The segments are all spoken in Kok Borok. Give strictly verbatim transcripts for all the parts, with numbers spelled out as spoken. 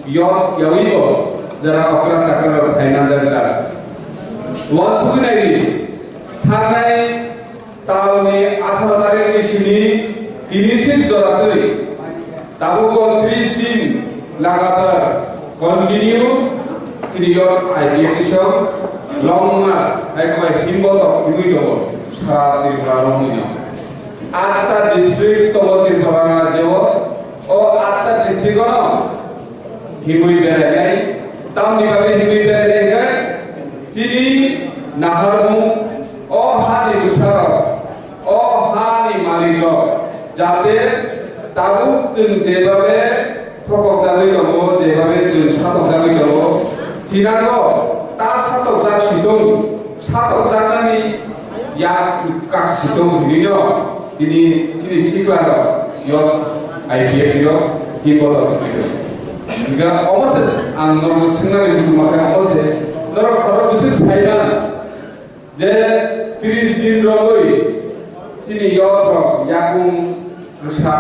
Yok yawi bo jara okra chakra rok phai manjak jak. Uansugwi naidi, thangnai talni atharo tarikni simi tini sik jora twi tabukbo tris din lagatar continue chini yok I P F ni song long march hai khe bai himbo tok wngwi tongo sara Tripura romwi no. Atta district tongo Tripura rajyo o, o atta district ono himwi berainai, tamni bagwi himwi berainai hwnkhe chini naharmung o hani bwsarok, o hani malikrok jate tabuk chwng jebabe thokokjagwi tongo, jebabe chwng satokjagwi tongo, thinango ta satokjak sitong, satokjaknani yak kak sitong hinwino tini chini siklarok yok I P F yok himbo tok sitong. Hingkhe omo se ang norok swngnani muchungma khe omo se norok khorok bwswk saiman. Je tris din rogwi chini yok rok yakung kwsa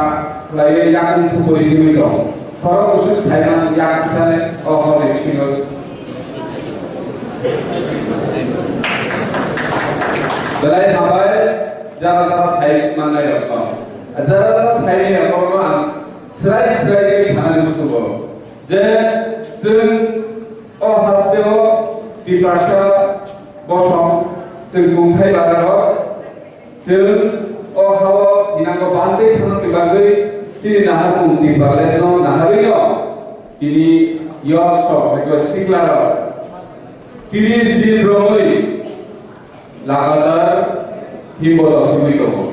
khlaiwi yakung thupuri wngwi tong. Khorok bwswk saiman yak kwsa o horni bisingo. Belai hambai jara jara sai mannai rok tong. Jara jara sai ni rok no ang srai srai khe sanani muchungo. Je chwng o hasteo Tiprasa bosong chwng tongthai bararok, chwng o hao thinango bantwi thangni bagwi chini naharmung Tipralandno naharwino tini yok sok haiba siklarok tris din romwi lagatar himbo tok himwi tongo.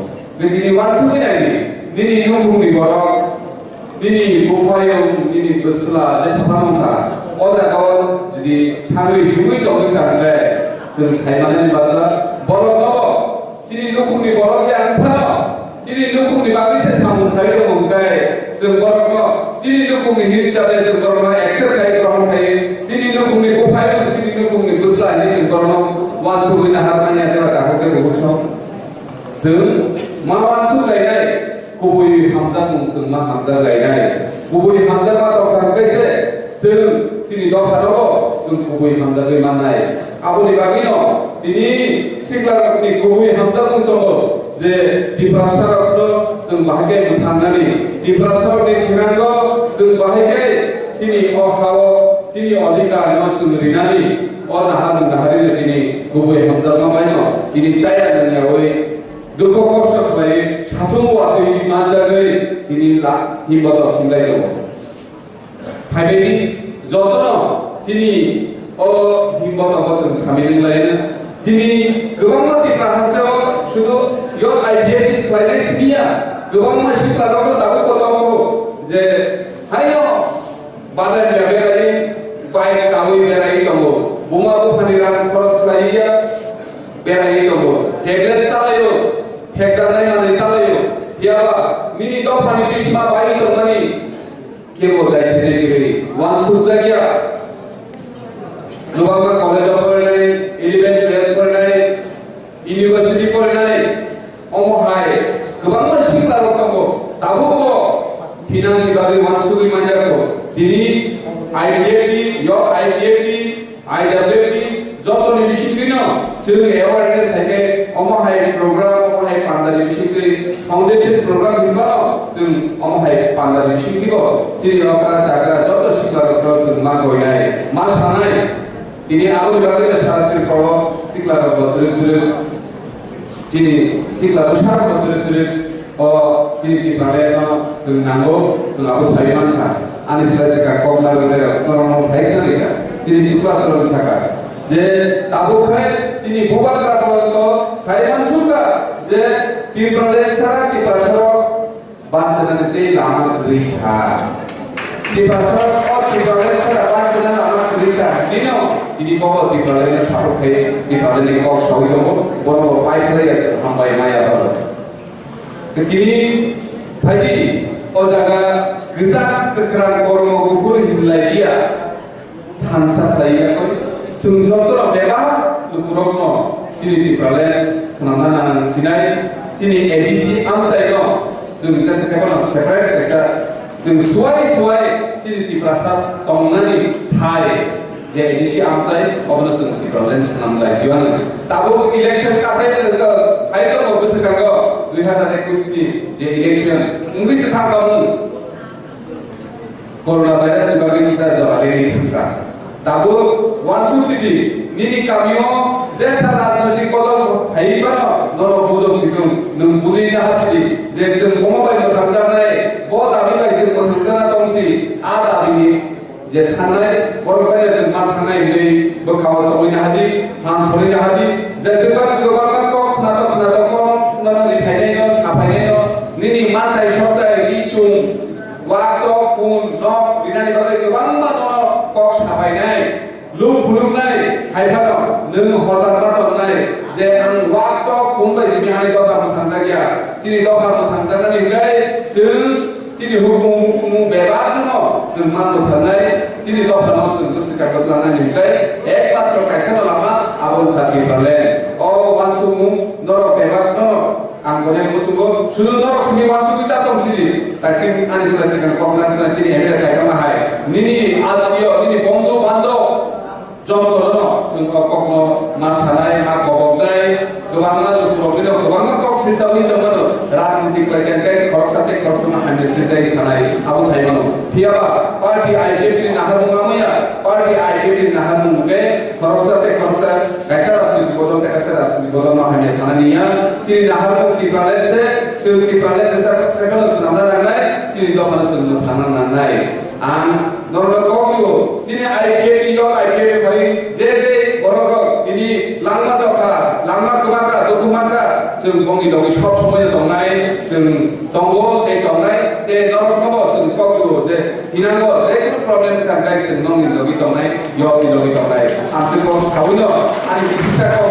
Tei tini uansugwi naidi, nini nukhungni borok, nini buphayung, nini bwsla jesa phano wngkha, o jagao jodi thangwi himwi tongwi kha hwnkhe, chwng sai manani bagwi borok nobo chini nukhungni borok ya wng phano, chini nukhungni bagwi se samung khai tongo hwnkhe, chwng borokno chini nukhungni hinwi chade chwng borokno accept khai, grohon khai, chini nukhungni buphayung, chini nukhungni bwsla hinwi chwng borokno uansugwi nahar manya tei ba tabuk khe buhuk song. Chwng ma uansuk lainai, kubui hamjakmung chwng ma hamjak lainai. Kubui hamjakma tongthar khe se chwng chini dopha rogo chwng kubui hamjagwi mannai. Aboni bagwino tini siklarokni kubui hamjakmung tongo je Tiprasarokno chwng bahai khe mwthangnani, Tiprasarokni thinango chwng bahai khe chini o hao chini odhikarno chwng rinani, o naharmung naharino tini kubui hamjakma baino tini chaya nangyawi dukho kosto khlaiwi satung watwi manjagwi tini la himbo tok hinlai tongo. Phaibaidi jotono chini o himbo tongo chwng sami nung laina. Chini kwbangma Tipra hasteo sudu yok I P F ni khlainai simi ya, kwbangma siklarokno tabuk bo tongo je haino badai ya berai, bike kawi berai tongo, buma buphani rang khoros khlai ya berai tongo, tablet chalaio, phekjaknai manwi chalaio, phiyaba nini dophani bisima bai tongmani, kebo jai thene giri uansukjakya. Kwbangma college o porinai, eleven twelve porinai, university porinai, omo hai kwbangma siklarok tongo. Tabukbo thinangni bagwi uansugwi manjago. Tini I P F T, yok I P F T, I W T jotoni bisingtwino chwng awareness hai khe omo hai program, omo hai pandani bisingtwi foundation program hinmano chwng omo hai pandani bisingtwibo chini okra chakra joto siklarokno chwng ma koinai, ma sanai. Tini aboni bagwino sara Tripura o siklarokbo twrwk twrwk Chini sikla bwsarokno twrwk twrwk o chini Tipralandno chwng nango, chwng abo sai mankha. Ani sila sika kok narwknairok norokno sai khna rikha. Chini Suprasarok saka je tabuk khai chini bubagra borokno sai mansukha je Tipraland sara Tiprasarok Banchana ni tei lama kwrwi kha. Tiprasa o Tiprasa sara banchana lama kwrwi kha. Tino, tini bobo Tiprasa ni sapor khai Tiprasa ni kok sawi tongo. Bono bo pai khlai ya se hambai maya bono. Tini phaidi o jaga kwchak kwkhrang kormo kuphur hinlai dia. Thansa khlai ya koi. Chwng jotono bebak lukurokno chini Tipraland swnamna nang sinai, chini A D C amchaino chwng jesa khe bono separate kaisa chwng suai suai chini Tiprasa tongnani thai je A D C amchai obono chwng Tipraland swnam lai jiwano. Tabuk election kasai phai tongo bwswkango dui hazar ekwis ni je election wngwi se thangkha mung. Corona virus ni bagwi kisa jora leri thangkha. Tabuk wansuk sidi nini kamio jesa rajnoitik bodol phai phano norok bujok situng nwng bujui na hasidi je chwng omo bai mwthangjaknai bo dabi bai chwng mwthangjakna tongsi a dabi ni je sanai borok bai chwng ma thangnai hwnwi bwkha o chongwi na hadi phan thorwi na hadi je chwng bana kwbangma kok khnatok khnatok kok nono ri phainai no sa phainai no nini manthai sotai ri chung Wak tok kun nok rinani bagwi kwbangma nono kok sapainai, luk phunuknai, hai phano nwng hozar ma tongnai je ang wak tok kun bai simi ani dopha mwthangjakya. Chini dopha mwthangjaknani hwnkhe chwng chini hukumu hukumu bebak no chwng ma mwthangnai, chini dopha no chwng bwswk kagwi tlangnani hwnkhe ekmatro kaisa no lama abo wngkha Tipraland. O wansukmung norok bebak no Ang gwnani muchungo, sudu norok simi wansugwi ta tong sidi. Taising ani sila sikang kok nang sila chini M L A sai tongma hai. Nini atio, nini bondhu bandhab, jotono no chwng o kokno ma sanai, ma koboknai, kwbangma lukurok bino kwbangma kok silsa wi tongmano, rajniti khlai khe khoroksa tei khoroksa ma hamya silsa wi sanai, abo sai mano. Phiyaba party I P F T ni naharmung amaya, party I P F T ni naharmung be khoroksa tei khoroksa Kaisa rajniti bodol tei kaisa rajniti bodol no hamya sanani ya. Chini naharmung Tipraland se, chwng Tipraland se sa kaiphano swnamna nangnai, chini dophano chwng mwthangna nangnai. Ang norokno kok rio, chini I P F T yok, I P F T bai je je borok rok tini langma chokha, langma kwbakha, dukhu mankha, chwng bongni logi sob somoi no tongnai, chwng tongo tei tongnai, tei norokno bo chwng kok rio je Hinango, je kunu problem wngkha, guys, chwng nokni logi tongnai, yokni logi tongnai. Ang chwng kok saui no, ani bisisa kok